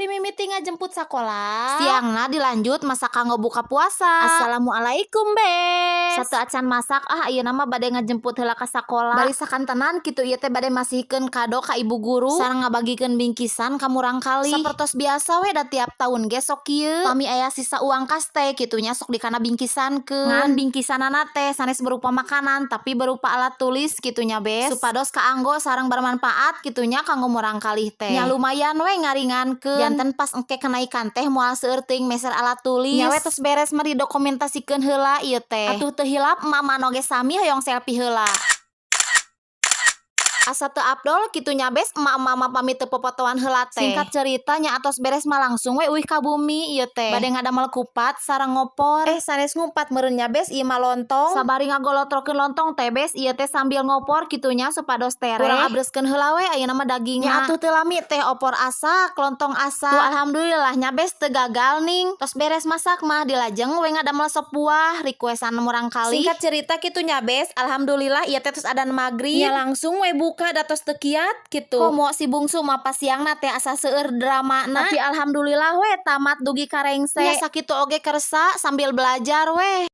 Ti mimiti ngajemput sakola, siangna dilanjut masak kanggo buka puasa. Assalamualaikum, Bes. Sateuacan masak ah, ayeuna mah bade ngajemput heula ka sakola. Bari sakantenan kitu ieu teh bade masihkeun kado ka ibu guru sareng ngabagikeun bingkisan ka murangkalih. Sapertos biasa we, da tiap taun ge sok kieu. Pami aya sisa uang kas teh kitu nya, sok dikana bingkisankeun. Ngan bingkisanana teh sanes berupa makanan, tapi berupa alat tulis kitu nya, Bes. Supados kaanggo sareng bermanfaat kitu nya kanggo murangkalih teh. Nya lumayan we ngaringankeun. Janten pas engke kenaikan teh moal seueur teuing meser alat tulis. Nya we, tos beres mah didokumentasikeun heula ieu teh. Atuh teu hilap emak-emak oge sami hoyong selfie heula. Asa teu afdol kitu nya, Bes, emak-emak mah pami teu popotoan heula teh. Singkat cerita nya, atos beres mah langsung we uih ka bumi ieu teh. Bade ngadamel kupat sareng ngopor. Eh, sanes ngupat meureun nya, Bes, ieu mah lontong. Sabari ngagolotrokeun lontong teh, Bes, ieu teh sambil ngopor kitu nya supados tereh. Urang abreskeun heula we ayeuna mah dagingna. Nya atuh teu lami teh opor asak, lontong asak. Tuh, alhamdulillah nya, Bes, teu gagal ning. Tos beres masak mah dilajeng we ngadamel sop buah requestan murangkalih. Singkat cerita kitu nya, Bes, alhamdulillah ieu teh tos adan magrib. Nya langsung we buka, da tos teu kiat kitu. Komo si bungsu mah pas siangna teh asa seueur dramana. Tapi alhamdulillah we tamat dugi ka rengse. Nya sakitu oge kersa sambil belajar weh.